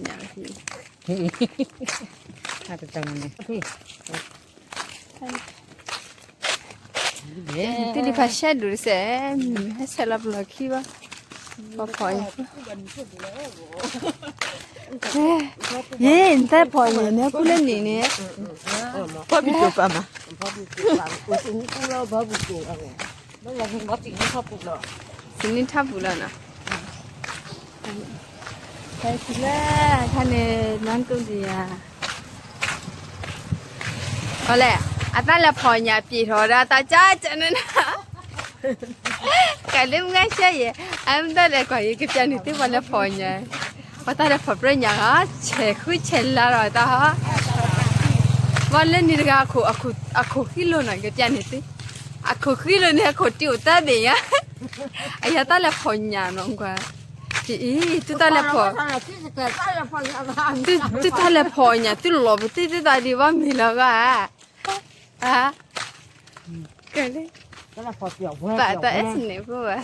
ညါလီၤ, အတတၢ်မန့ၣ်, တုၤလံဖးရှဲဒိၣ်တစဲး, ဟဲဆဲးလီၤပလီၢ်ခံဘၣ်, ပဖီၣ်အံၤ, ယ့ၣ် နတၢ်ဖီၣ်ညါန့ၣ် ကူလၢနံၤန့ၣ်, ဖီၣ်ပံၤတိာ်ပာ်မး, စနံထၣ်ပူၤလီၤနီၤ, ဟဲတုၤလၢခါန့ၣ် နန်းကုန်းတယၤ, အလဲၣ်, အတၢ်လဲၤဖီၣ်ညါပျံၤထီၣ်ဝဲဒၣ်တၢ်ကၠၢကၠၢန့ၣ်နီၤ, ကးလၢမုၢ်ဂၤရှဲယဲၢ်, အမ့ၢ်တၢ်လဲၤကွၢ်ယံၤ ကပျၢ်န့ၢ်သုပှၤလဲၤဖီၣ်ညါ, ပှၤတၢ်လဲၤဖီၣ်ပြၢညါဂၤ, ဆဲးဃုဆဲးလါဒီးတၢ်ဟီ, ပှၤလၢနံၤတဂၤအခိၣ်, အခိၣ်ဃံလိၤနီၤ ကပျၢ်န့ၢ်သု, အခိၣ်ဃံလိၤန့ၣ် အခိၣ်တံၢ်အိၣ်တၢ်ဘ့ၣ်ညါ, အယၤတၢ်လဲၤဖီၣ်ညါနီၤကွၢ်, အံၤ သုတၢ်လဲၤဖီၣ်, သုတၢ်လဲၤဖီၣ်ညါ သုလီၤပသံၣ်သုသးဒံးဘၣ်မ့ၢ်လီၤဂၤ, ဧါ, ကဲလံ, တၢ်အဲၣ်စန့ၣ်ဖိဘၣ်,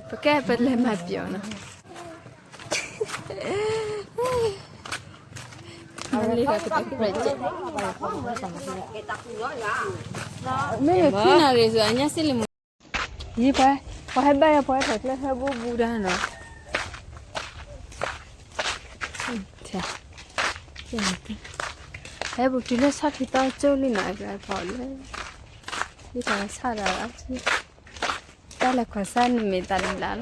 ပကဲပလဲၤမၤပျီနီၤ, မ့ၢ်လၢဖံနၤရံၣ်စ့ၢ် အညါစ့ၢ်လံမး, ယံၤပှၤ, ပှၤဟဲဘၣ်ယၤ ပှၤဟဲထီၣ်ကျဲဟဲဘူးဘူးတၢ်နီၤ, ဟဲဘူးတုၤလၢဆီထံသီကၠိလံနီၤ, ပှၤလၢ, ယံၤပှၤဆၣ်ဒီး, တၢ်လဲၤခီၣ်ဆၣ်နမ့ၢ်သးလံလါလ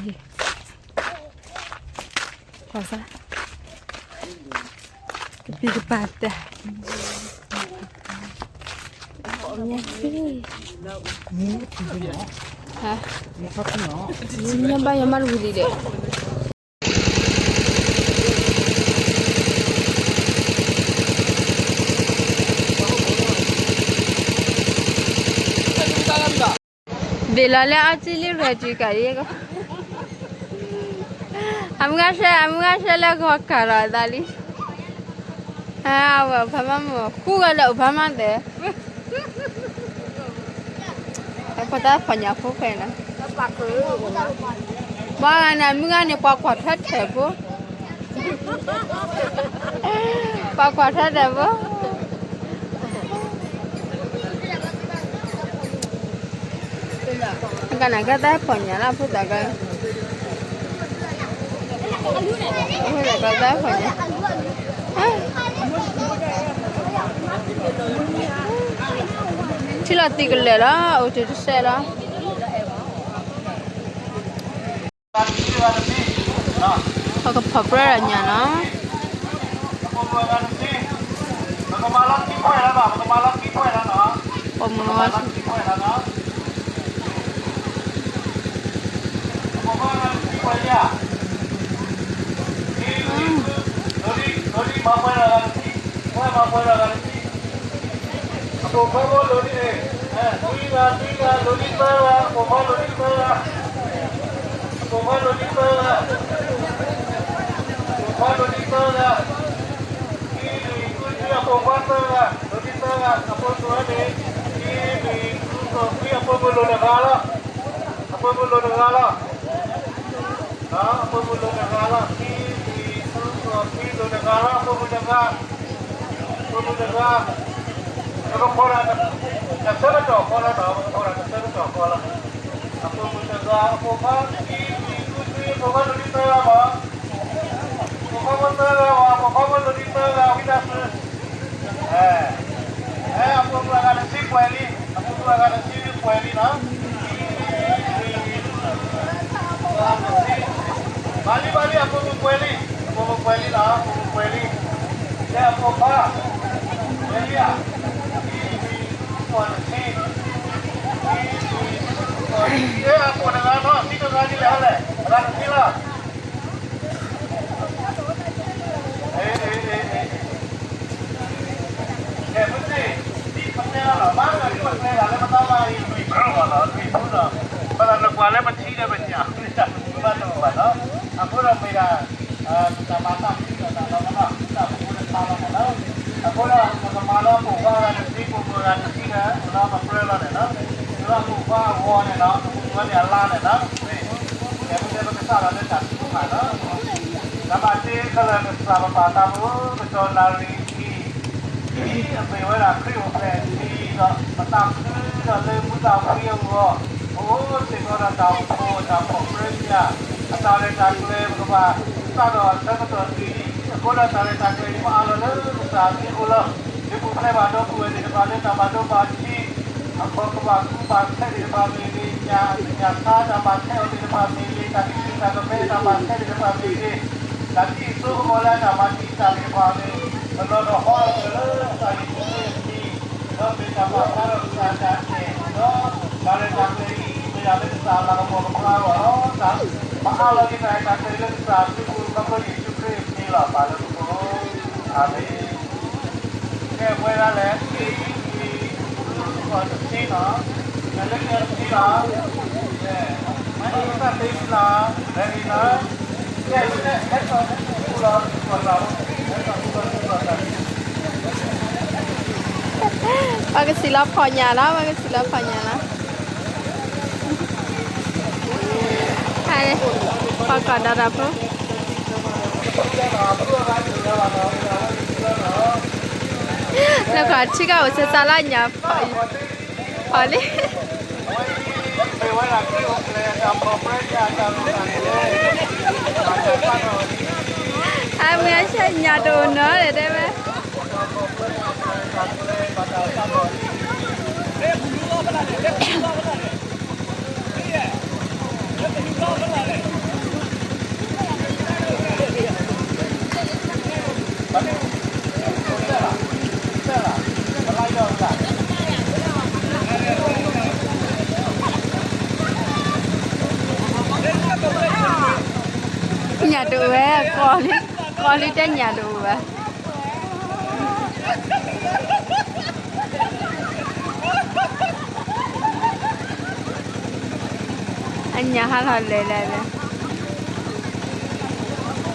ီၤ. ကပံၤကပၤတၢ်, ညါဘၣ်ယမါတဝံၤလံဒီး ဘ့ၣ်လီၤလၢအီၣ်ကံလံ ရဲၣ်တံၢ်ကးယဲၢ်ကီး, အမုၢ်ဂၤဆှဲ အမုၢ်ဂၤဆှဲလၢဂီၤကၤလီၤအသးလံ, အဝဲဖးမးမ့ၢ် ဃူဂၤလၢအိၣ်ဖးမးသဲး ပှၤတၢ်ဖီၣ်ညၣ်ဖိဖဲနီၤ, ပှၤဂၤန့ၣ် မုၢ်ဂၤန့ၣ်ပှၤကွၢ်ထွဲထဲးဖိ, ပှၤကွၢ်ထွဲထဲးဖိ, ကနၣ်ကတၢ်ဖီၣ်ညၣ်လၢဖိသၣ်ကါ, ဖိသၣ်ကါတၢ်ဖီၣ်ညၣ် ထံလီၤသံကလၢာ်လီၤ အိၣ်တ့ၢ်တစဲးလီၤ, ပကဖီၣ်ပြၢဒီးညၣ်နီၤ, ပမုၢ် အပိာ်ခွါဖိလိၤဒ်န့ၣ်, လွံၢ်ဂၤ, လွံၢ်ဂၤ, လိၤဒ်သၢဂၤ, အပိာ်ခွါလိၤဒ်သၢဂၤ, အပိာ်ခွါလိၤဒ်သၢဂၤ, အပိာ်ခွါလိၤဒ်သၢဂၤ, ခံ, လွံၢ်, ဃု, နွံ, အပိာ်ခွါသၢဂၤ, လိၤဒ်သၢဂၤ, အပိာ်မုၣ်န့ၣ်, ခံ, လွံၢ်, ဃု, ခွံ, အပိာ်မုၣ်လိၤတဂၤလီၤ, အပိာ်မုၣ်လိၤတဂၤလီၤ, အပိာ်မုၣ်လိၤတဂၤလီၤ, ခံ, လွံၢ်, ဃု, ခွံ, လိၤတဂၤလီၤ, အပိာ်မုၣ်တဂၤ အပိာ်မုၣ်တဂၤ, ပကဖီၣ်တၢ်တဆၢကတီၢ်ဃီလီၤနီၤ, ပကဖီၣ်တၢ်တဆၢကတီၢ်ဃီလီၤ, အပိာ်မုၣ်တဂၤ, အပိာ်ခွါခံ, လွံၢ်, ဃု, နွံ, အပိာ်ခွါလိၤဒ်သၢဂၤမး, အပိာ်ခွါဖိသၢဂၤမး, အပိာ်ခွါဖိလိၤဒ်သၢဂၤ ဝံသးစူၤ အဲ, အပိာ်မုၣ်အဂၤတဆံပှဲၤလံ, အပိာ်မုၣ်အဂၤတဆံပှဲၤလံနီၤ, ဘၣ်လံ ဘၣ်လံ အပိာ်မုၣ်ပှဲၤလံ, အပိာ်မုၣ်ပှဲၤလံနီၤ, အပိာ်မုၣ်ပှဲၤလံ, ကဲအပိာ်ခွါ, ပှဲၤလံဧါ, အပိာ်တဆံ, အပိာ်တဂၤနီၤ, အဂၤတဆံလီၤ ကဲ, မုၢ်ဆ့ၣ်, ဒ်ပတဲလီၤနီၤ, ဘၣ်မနုၤဒ်ပတဲတၢ်လၢပတၢ်မၤအံၤ လွံၢ်ဖုလီၤနီၤ, လွံၢ်ဖုလီၤ, ဘၣ်ဆၣ်နကွၢ်လၢပထံဒီးပညၣ် လွံၢ်ဖုဘၣ်တအိၣ်ဘၣ်နီၤ, အဃိဒီးမ့ၢ်ဒၣ် တၢ်မၤတၢ်ဖံးဒီးတၢ်လီၤမနီၤ, တၢ်မူတခါလီၤမနီၤ, အဃိဒီး ပကမၤလၢပိာ်ခွါဂၤတဆံ ပိာ်မုၣ်ဂၤတဆံဒီး လၢပပြၢလီၤန့ၣ်လီၤ. လၢပိာ်ခွါအဂီၢ်န့ၣ်လီၤ ပမုၢ်ဝဲန့ၣ်အလါန့ၣ်လီၤ. ပတဲပကစၢ်ဒီးလၢတၢ်ထုကဖၣ်လီၤ. တၢ်ဘၣ်တ့ခဲလၢာ်ကစၢ်ပပၢ်သးဘိ ကတီၢ်နၣ်ရံၣ်အံၤ ဒ်အမ့ၢ်ဝဲဒၣ်ခရံာ်အိၣ်ဖျဲၣ်အထံဒီး ပသးခုဒီးလၢမူသးဖှံအဂီၢ် ပအိၣ်စ့ၢ်ကီးဒီးတၢ်အိၣ်ဖှိၣ်တၢ်ဖီၣ်ပြၢမံၤ အတၢ်ရဲၣ်တၢ်ကျဲၤ ပကဘၣ်စးထီၣ်ဆၢကတီၢ်တနံၤအံၤ အဃိဒီးတၢ်ရဲၣ်တၢ်ကျဲၤအံၤ မၤအါလီၤလၢကစၢ်အစုအအိၣ်လီၤ. ဒ်ပူၤဖျဲးဘၣ်ဒီပုၢ်ဝဲၢ်သ့ၣ်တဖၣ်လၢတၢ်ဘၣ်ဒိဘၣ်ထံး အခီပညီ ဘၣ်ကူဘၣ်ခဲသ့ၣ်တဖၣ်မ့ၢ်ဂ့ၤ, ညၣ်ဆါတၢ်ဘၣ်ခဲအီၤသ့ၣ်တဖၣ်မ့ၢ်ဂ့ၤ, တၢ်ကဆူးတၢ်ကမဲတၢ်ဘၣ်ခဲသ့ၣ်တဖၣ်မ့ၢ်ဂ့ၤ, တၢ်ထံၣ်အစိကမီၤလၢတၢ်ဘၣ်တံာ်တာ်သ့ၣ်တဖၣ်မ့ၢ်ဂ့ၤ, ပလီၢ်တၢ်ဟီထီၣ်လၢကစၢ်ယ့ၣ်ၡူးခရံာ်အမံၤ, ဒီးမ့ၢ်တၢ်ဘၣ်ထွဲဒီးကစၢ်တၢ်အဲၣ်, ဒီးတၢ်ရဲၣ်တၢ်ကျဲၤအံၤ မ့ၢ်ဒၣ်လၢကစၢ်အလၤကပီၤကဖျါအဂီၢ်လီၤ. ပအးလီၤက့ၤတၢ်ရဲၣ်တၢ်ကျဲၤလၢကစၢ်အစုပူၤ ခီဖျိယ့ၣ်ၡူးခရံာ်အမံၤလီၤ. ပၢ်လၢမူခိၣ်, အၤမ့ၣ်. ကဲ ပဝဲဒၣ်လဲၣ်, ကဲ တဆံလီၤ, ကဲ လၢကဲတဆံလီၤ, ကဲ, မ့ၢ်အံၤကသ့လီၤ, လဲၤလီၤ,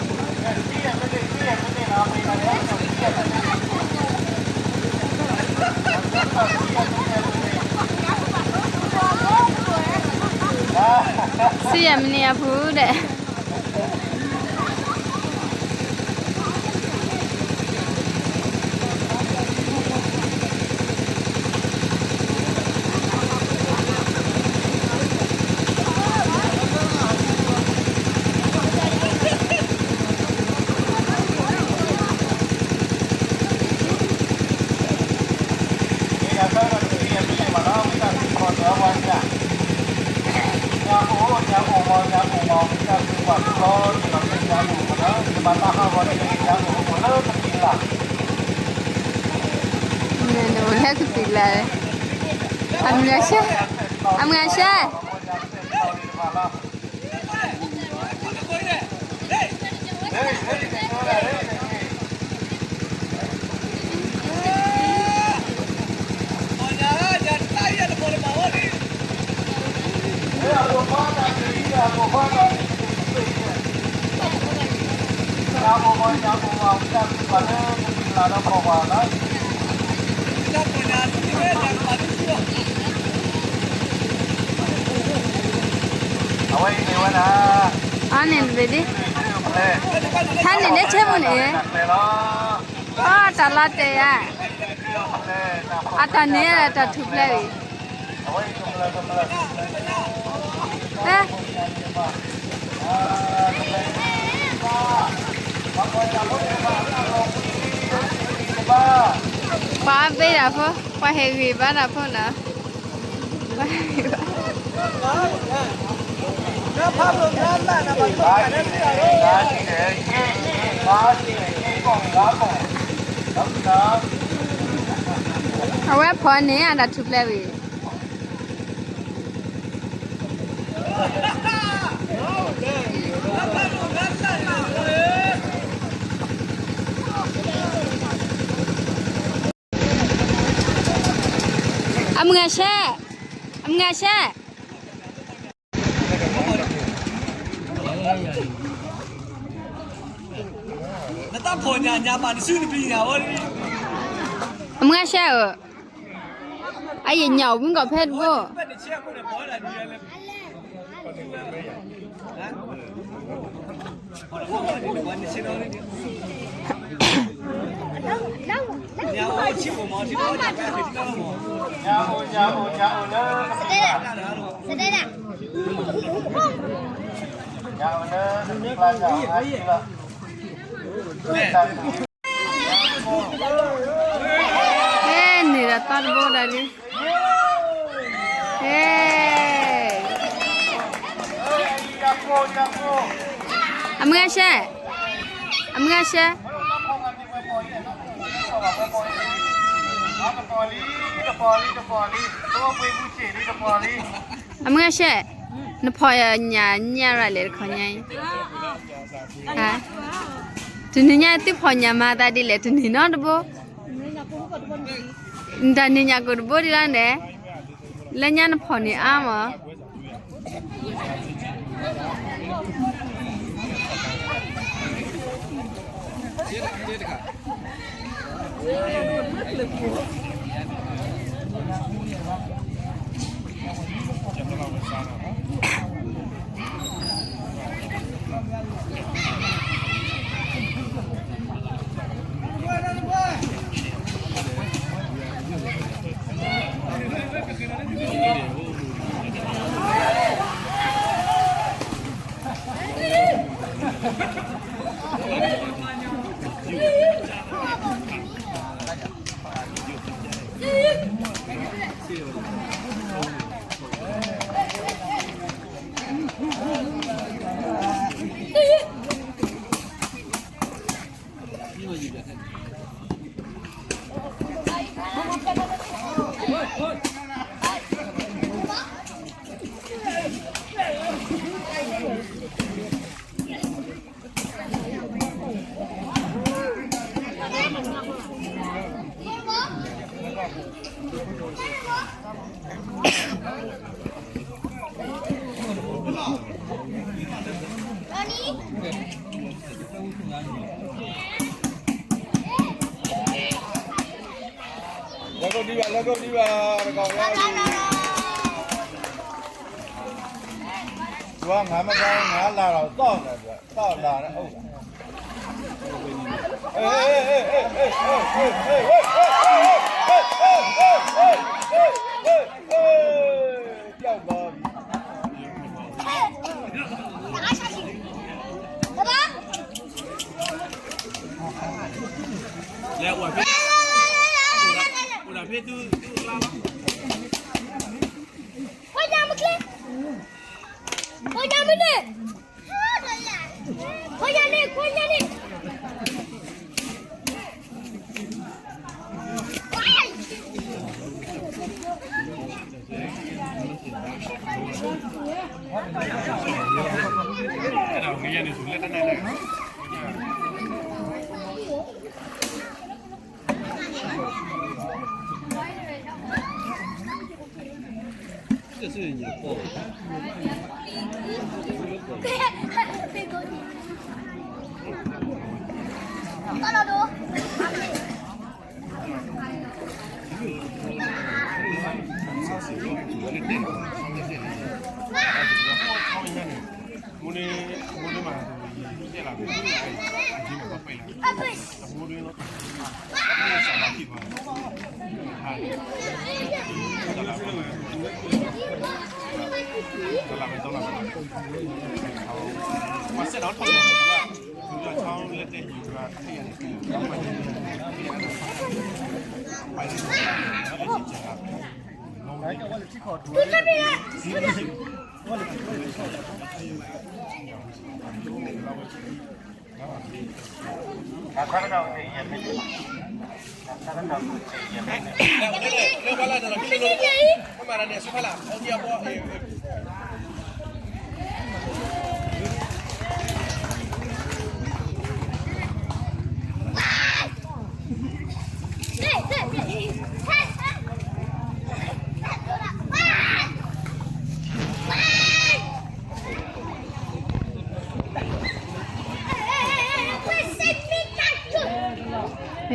ကဲ ဟဲထီၣ်ဟဲထီၣ်လီၤ, ဟဲထီၣ်ဟဲထီၣ်လီၤ, ပှၤကစံးလီၤဖီၣ်ညၣ်လီၤ, ပှၤကစံးလီၤဖီၣ်ညၣ်လီၤ. ဟဲ, ပှၤကီၢ်ဒီးတၢ်ဖိ, လၢကီၢ်ထံကီၢ်အိၣ်စၢၤစၢၤလၢညၣ်ဖီၣ်, ဖီၣ်လံ. အမုၢ်အဆၢညၣ်တအိၣ်နီၤဒီးတဲဝဲ ညၣ်တအိၣ်ဝဲ, ကီၢ်လံ, ကီၢ်လံတဲညၣ်တအိၣ်ဘၣ်. အညၣ်ဟးထီၣ်လဲၤလဲၤလဲၤ. ဆံယဲၢ်မံးနံးအပူၤဒဲး. နအိၣ်လၢကသံၣ်လၢ်, အမုၢ်အဆၢ, အမုၢ်အဆၢ. အဝဲအံၤန့ၣ်ဝဲဒၣ်, အန့ၣ်တဘ့ၣ်ဒ်, ဟဲန့ၣ်န့ၣ်ဆဲမုၢ်န့ၣ်, အတၢ်လီၤတဲာ်ဧါ, အတၢ်န့ၣ်တၢ်ထူၣ်ဖျဲးအံၤ, အ, ပှၤဘ့ၣ်တၢ်ဖိ, ပှၤဟဲဂ့ၤဘၣ်တၢ်ဖိနီၤ. အဝဲဖီန့ၣ် အတၢ်ထူၣ်ဖျဲးဝံၤ အမုၢ်ဂၤဆဲ, အမုၢ်ဂၤဆဲ. နတၢ်ဖီၣ်ညၣ်ညါပာ်နစုနပျံၤညၣ်ဝဲလံ. မုၢ်ဂၤရှဲဧၢ, အယညၣ်အိၣ်မုၢ်ကီၢ်ဖဲတဘိ ဟဲနုာ်ဒီးသီတဘိဒီးလံ, ဟဲ, အမုၢ်ဂၤရှဲ, အမုၢ်ဂၤရှဲ အမုၢ်ဂၤရှဲ, နဖီၣ်ညၣ်ညၣ်ရၤလဲၣ်တခီညါအံၤ, တနံၤညါသုဖီၣ်ညၣ်မၤသးဒ်လဲၣ် တနံၤနီတဘိ, နတၢ်နံၤညၣ်ကိၣ်တဘိဒ်လဲၣ်န့ၣ်, လၢညါနဖီၣ်န့ၢ်အါမး လဲၤကိၣ်ဒံးဘၣ် လဲၤကိၣ်ဒံးဘၣ် တကီၢ်ဝဲအံၤ, ဝါငါမ့ၢ်ကါ ငါလၢ်လီၤ သီၣ်လၢ် သီၣ်လၢ်အိၣ် လဲၤအိၣ်ဖဲ အိၣ်ဒၣ်ဖဲသု သုကျါလီၤ. ခွါညါမ့ၢ်ကျဲ, ခွါညါမ့ၢ်န့ၣ်, ခွါညါန့ၣ် ခွါညါန့ၣ်.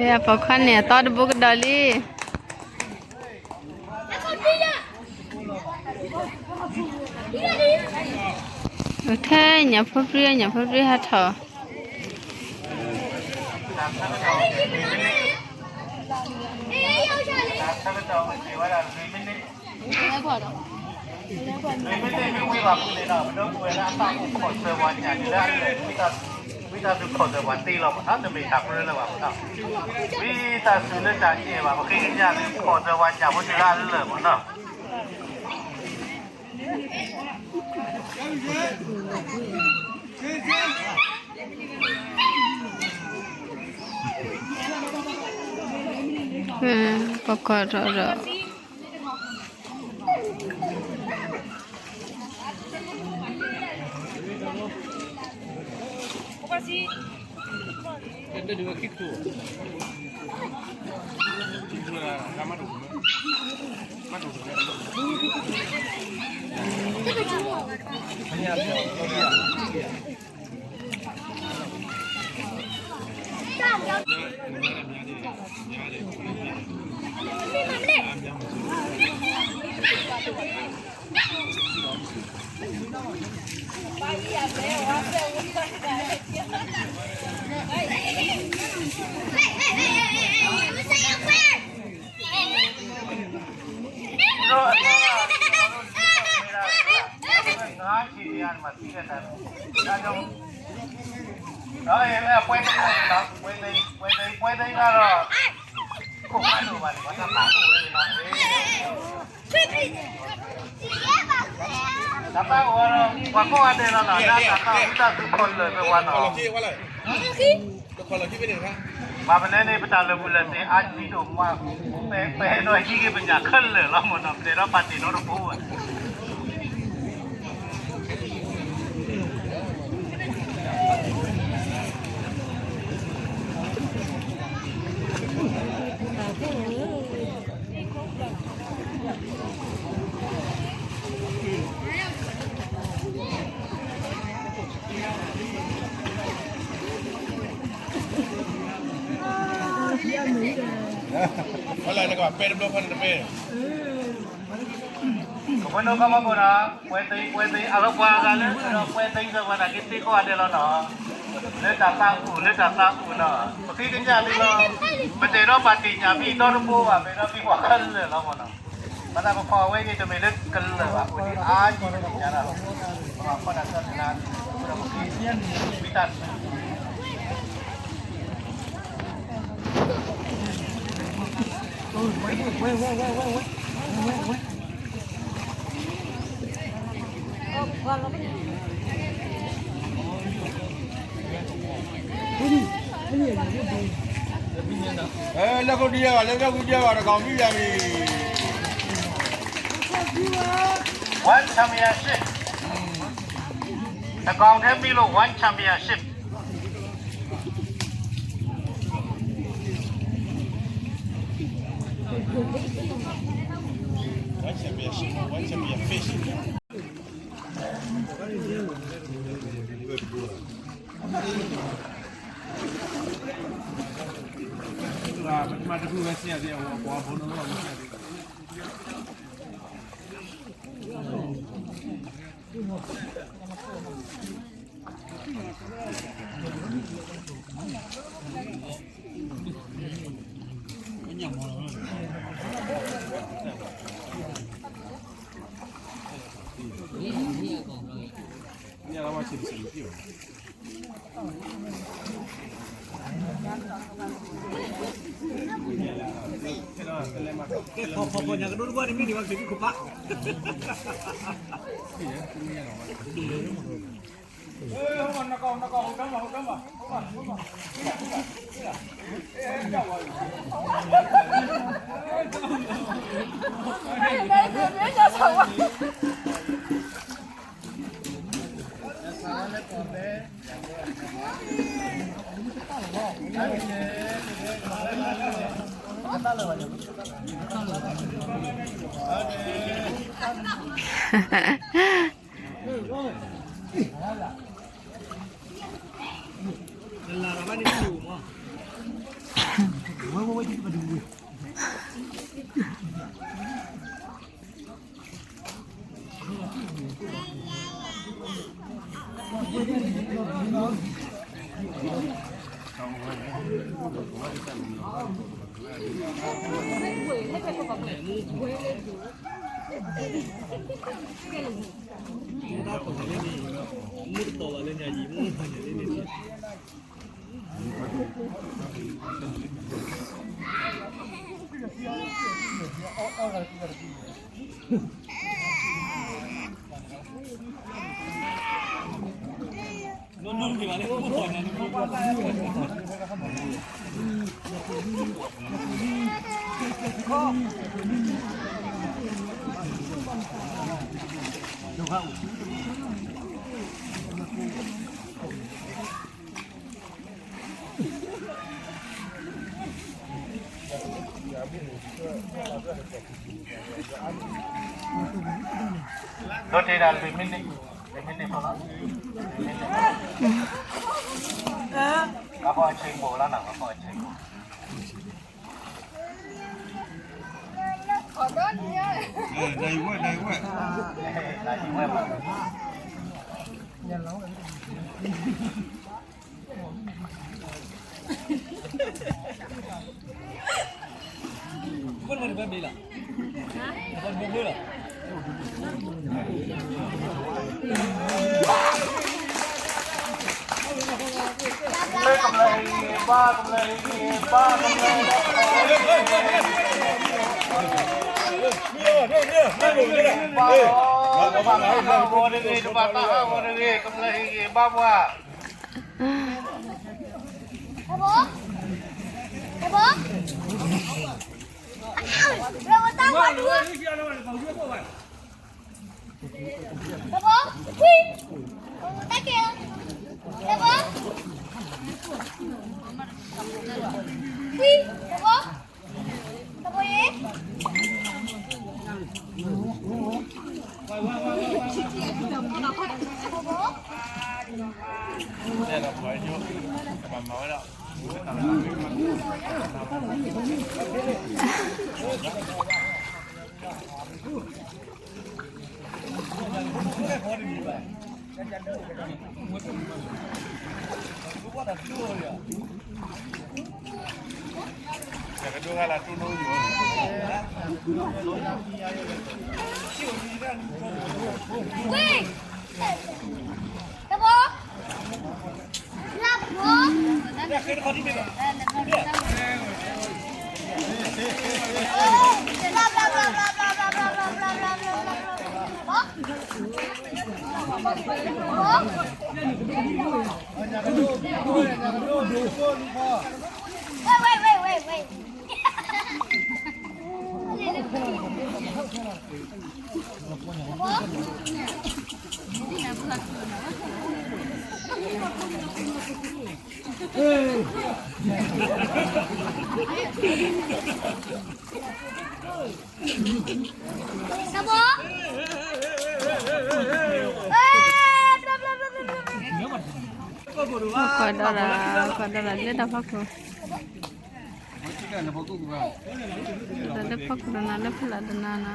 အပိာ်ခွါန့ၣ် အသီတဘိကဒီးလံ. ထဲညၣ်ဖိပြံ ညၣ်ဖိပြံဟးထီၣ်. မ့မ့ၢ်မ့ၢ်ဝံၤဘၣ်ဖုးန့ၣ်ဒီး ပဒိးကွဲးလၢအသးအိၣ်ခိးစၢၤပှၤညၣ်ဒုးလၢအလၢာ်, ဝံသးစူၤခိးစၢၤပှၤတ့လီၤမးနီၤ, တမ့ၢ်တၢ်ပြၢလၢၤဘၣ်မးနီၤ. ဝံသးစူၤလၢတၢ်အဲၣ်ဘၣ် ပဃ့ကညးသုခိးစၢၤပှၤညၣ်ဖိဒုးလၢအလၢာ်မးနီၤ. ပကီၢ်ထီၣ်ဒီး တၢ်ပာ်အိၣ်ဒီး ပှၤကိးဂၤဒဲးလီၤနီၤ, တၢ်ပာ်အိၣ်ဝံသးစူၤခိးလၢာ်စၢၤပှၤနီၤ. ဘၣ်မနုၤန့ၣ် ပတၢ်လၢာ်ဘူၣ်လၢာ်စ့အါဒံးဒိၣ်မး, ပအဲၣ်ဒိးဟံးက့ၤပညၣ်ခဲလၢာ်လီၤမးနီၤ, ပတအဲၣ်ဒိးပာ်တ့ၢ်နီတဘိဘၣ်. ဖဲလၢနကဘၣ်ပဲတဘျီဖဲန့ၣ်တပဲ ကဘၣ်နီၢ်ကီၢ်မီၢ်ကိၣ်နီၤ, ပှဲၤသ့ပှဲၤသ့ အလီၤပှၤဂၤလၢ ပှဲၤသ့စၢၤပှၤနာ်က့သ့ကိးဂၤဒဲးလီၤနီၤ, လၢတၢ်သးအိၣ် လၢတၢ်သးအိၣ်နီၤ, ပဃ့ကညးသုလီၤ, ပတအဲၣ်ဒိးပာ်တ့ၢ်ညၣ်မ့ၢ်ဒီတဘိဘၣ်, ပအဲၣ်ဒိးမ့ၢ်ပှၤခဲလၢာ်လီၤမးနီၤ, ဘၣ်ဆၣ်ပဖီၣ်အဝဲန့ၣ် တမ့ၢ်လၢကလၢာ်ဘၣ်, အိၣ်ဒံးအါက့ၤတသ့ၣ်ညါတၢ်လီၤ, ပဘၣ်ဖီၣ်တၢ်ဆၢန့ၣ်လၢ ပဒီးပဃ့ ဝံသးစူၤ လၢခိၣ်ဒံယါဂၤ လၢလၢခိၣ်ဒံယါဂၤ တကောင်မံယါမံၤ One championship. တကောင်ထဲမံလိာ် one championship. One championship, one championship. နလၤတၢ်ဘၣ်န့ၣ်မ့ၢ်မး ဒိးတ့ၢ်ဒၣ်လွံၢ်မံးနံး, လွံၢ်မံးနံးဖိလီၤ, လွံၢ်မံးနံးဖိလီၤ, ပှၤဖီၣ်အဆ့ကပိာ်လီၤနီၤ, ပှၤဖီၣ်အဆ့ကပိာ်, နယူၤဝဲ, နယူၤဝဲ, နယူၤဝဲဘၣ်. ကမျၢၢ်ဟ့ၣ်ဂံၢ်ဘါ, ကမျၢၢ်ဟ့ၣ်ဂံၢ်ဘါ, ကမျၢၢ်ဟ့ၣ်ဂံၢ်ဘါ, တဘၣ်တၢ်ဟးဂီၤတဂ့ၤ, တဘၣ်တၢ်ဟးဂီၤတဂ့ၤ, ကမျၢၢ်ဟ့ၣ်ဂံၢ်ဘါပှၤ. ကွၢ်ဒီး, ကွၢ်ဒီးလၢတၢ်ဖီခိၣ်, ဒီးလၢဖီခိၣ်တနၤ လၢဖီလာ်တနၤနီၤ.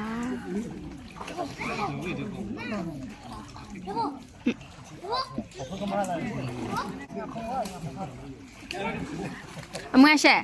အမုၢ်အဆဲ,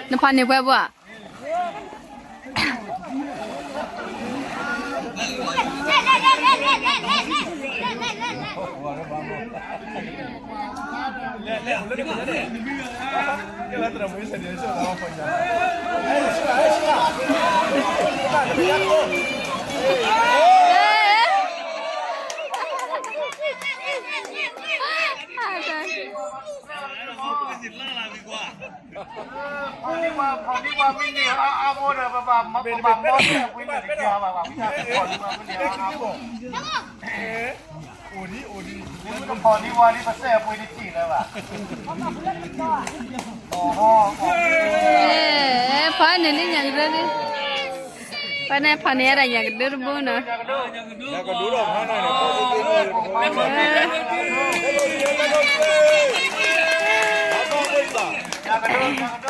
နဖီၣ်န့ၢ်ပှဲၤဘၣ်ဧါ. ဖီၣ်န့ၢ်ပှၤ, ဖီၣ်န့ၢ်ပှၤမ့ၢ်န့ၢ်အါအါဖိဒီး ပဘၣ်မီၢ်စဲးဝံၤန့ၣ်တက့ၢ်ဘၣ်, ဝံၤတၢ်ဖီၣ်န့ၢ်ပှၤမ့ၢ်န့ၢ်အါအါဖိ, ဖီၣ်န့ၢ်ပှၤလံပစဲးပှ့ၤတက့ၢ်လၢၤဘၣ်. ဖီၣ်န့ၢ်လံညၣ်ကဒၢ, ဖီၣ်န့ၢ်, ဖီၣ်န့ၢ်ဒၣ်ညၣ်ကဒၢတဘိနီၤ. ညၣ်ကဒၢ, ညၣ်ကဒၢ, ညၣ်ကဒၢ.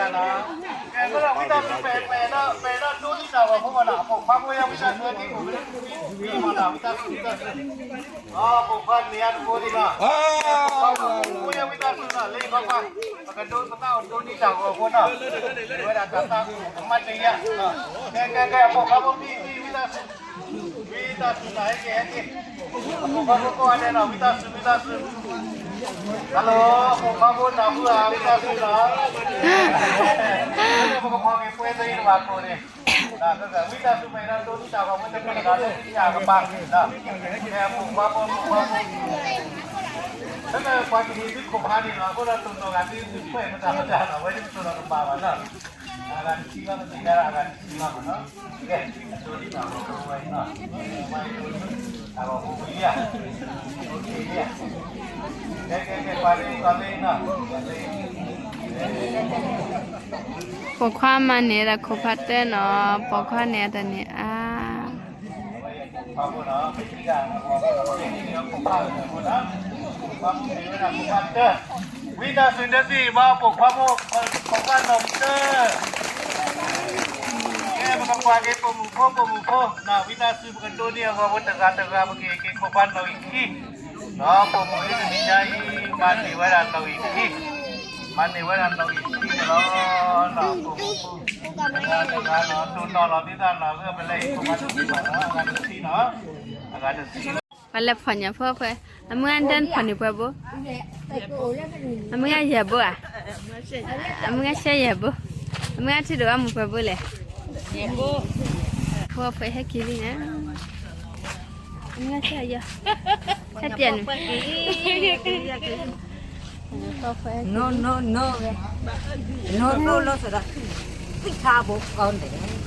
ကဲ အဃိဒီးဝံသးစူၤ ပအဲၣ်ဒိး ပအဲၣ်ဒိးဒိးန့ၢ်တၢ်ဂီၤဖိမးနီၤ, အပိာ်ခွါဖိယဲ ဝံသးစူၤ ဟဲက့ၤ ဝံသးစူၤ မးနီၤ, ဝံသးစူၤ ဝံသးစူၤ, အပိာ်ခွါန့ၣ်ယဲတဘိန့ၣ်လီၤ, အပိာ်ခွါဖိယဲ ဝံသးစူၤနီၤ, လၢပှၤ ပကဒိး ပသးအိၣ်ဒိးန့ၢ်တၢ်ဂီၤဖိနီၤ, ဝဲဒၣ်တၢ်သးအိၣ်ကမၣ်တယၢ်, ကဲ ကဲ ကဲ အပိာ်ခွါဖိ ဝံသးစူၤ ဝံသးစူၤနီၤ, ဟဲက့ၤ ဟဲက့ၤ, အပိာ်ခွါဖိကိးဂၤဒဲးနီၤ, ဝံသးစူၤ ဝံသးစူၤ, hello, အပိာ်ခွါဖိနၢ်ဟူဧါ, ဝံသးစူၤနီၤ, ပကဖီၣ်က့ၤပှဲၤသ့တဘၣ်ခိၣ်န့ၣ်, ဝံသးစူၤ ပအဲၣ်ဒိးဒိးန့ၢ်တၢ်ဂီၤဖိ တမ့ၢ်တဂၤလၢ တမ့ၢ်တၢ်ကပၤ, ကဲ အပိာ်ခွါဖိ အပိာ်ခွါဖိ, ဖဲပှၤကဟ့ၣ်သုခိၣ်ဖးန့ၣ်နီၤ, အဃိဒီးတိၢ်နီၣ်ဂၤသု သုခွဲးမတၤမတၤနီၤ, ဝဲဒၣ်တိၢ်နီၣ်တဘၣ်ဘၣ်နီၤ, အဂၤတဆံလီၤ, တမ့ၢ်ဒၣ်အဂၤတဆံလီၤမးနီၤ, ကဲ အဒိးန့ၢ်တၢ်ဂီၤဖိဝဲနီၤ, တၢ်ဂီၤဖိဝံၤဧါ, အိၣ်ခ့ဧါ, ကဲ ကဲ ကဲ ပှၤလၢ ပှၤလၢနီၤ, ပိာ်ခွါမးန့ၣ်ဒီးခိၣ်ဖးတၢနီၤ, ပိာ်ခွါန့ၣ်အတၢ်န့ၣ်အါ ဝံသးစူၤ ဒ်သိးဘၣ် ပိာ်ခွါဖိ ခိၣ်ဖးနီၣ်ဂံၢ်တၢ, ကဲ ပကကွၢ်က့ၤ ပိာ်မုၣ်ဖိ ပိာ်မုၣ်ဖိနီၤ, ဝံသးစူၤ ပကဒိးန့ၢ်အဂီၤဖိ တဂၤတဂၤ ပကဟ့ၣ်က့ၤခိၣ်ဖးနီၣ်ဂံၢ်ခံ, ဒီးပိာ်မုၣ်လၢတနံၤညါအံၤ မၤန့ၢ်ဝဲဒၣ်နီၣ်ဂံၢ်ခံ, မၤန့ၢ်ဝဲဒၣ်နီၣ်ဂံၢ်ခံန့ၣ်လီၤ, ပိာ်မုၣ်ဖိ တဂၤတဂၤနီၤ, တိၢ်နီၣ်လီၤဒ်သိးနီၤ, ပလဲၤဟ့ၣ်ခိၣ်ဖးနီၣ်ဂံၢ်နီၤ, အဂၤတဆံနီၤ, အဂၤတဆံ ပှၤလဲၤဖီၣ်ညၣ်ဖိအဃိ, အမုၢ်ဂၤဒဲနဖီၣ်န့ၢ်ပှဲၤဘိ, အမုၢ်ဂၤယဲၢ်ဘိဧါ, အမုၢ်ဂၤဆှၢယဲၢ်ဘိ, အမုၢ်ဂၤထံၣ်ဒိၣ်ဂၤမုၢ်ပှဲၤဘိလဲၣ်, ဖိအဖှဲးဟဲက့ၤလံန့ၣ်, အမုၢ်ဂၤဆှၢယဲၢ်, ဟဲပျဲၢ်န့ၣ် နီၢ်နီၢ်နီၢ်ဝဲ, နီၢ်နီၢ်နီၢ်စဒီး, သံၣ်ထါဘိကီန့ၣ်